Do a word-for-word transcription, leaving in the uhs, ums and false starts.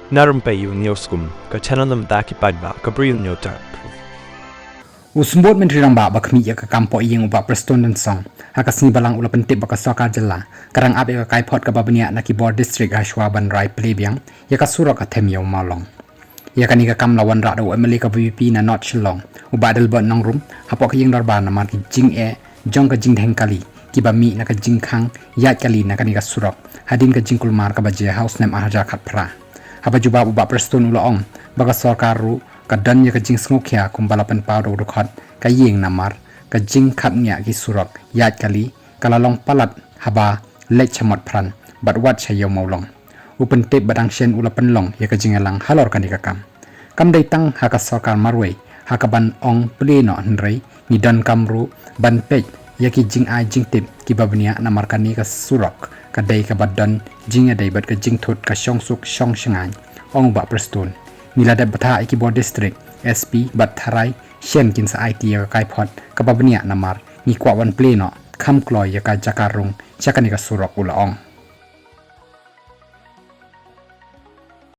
Na rympei ïa u News Kum, ka channel na bynta ki paidbah kaba ïohi ïa u tep. U Symbud Myntri Rangbah ba khmih ïa ka kam poh ïing u Bah Prestone Tynsong, ha ka sngi Balang u la pyntip ba ka sorkar jylla ka dang ap ïa ka kaiphod kaba bniah na ki bor district ha shuwa ban rai plie biang ïa ka surok ha Them ïa u Mawlong. Ïa kane ka kam la wanrah da u M L A ka V P P na North Shillong, u Bah Adelbert Nongrum, hapoh ka ïing dorbar namar ki jingeh jong ka jingdheng kali kiba mih na ka jingkhang ïaid kali na kane ka surok hadien ka jingkulmar kaba jia ha u snem ar hajar khatphra. Haba jubab u Bah Prestone u la ong ba ka sorkar ruh ka don ïa ka jingsngewkhia kumba la pynpaw da u dkhot ka ïing namar ka jingkhapngiah ki surok ïaid kali ka la long palat haba leit sha Motphran bad wat sha ïa u Mawlong. U pyntip ba dang shen u la pynlong ïa ka jingïalang halor kane ka kam. Kam dei tang ha ka sorkar marwei ha kaban ong plie noh, hynrei ngi donkam ruh ban peit ïa ki jingai jingtip kiba bniah namar kane ka surok ka dei kaba don jingïadei bad ka jingthut ka shongsuk shongshngaiñ, ong u Bah Prestone. Ngi la dep bthah ïa ki bor district, S P bad tharai shen kin sa aiti ïa ka kaiphod kaba bniah namar ngi kwah wan plie noh kham kloi ïa ka jaka rung sha kane ka surok, u la ong.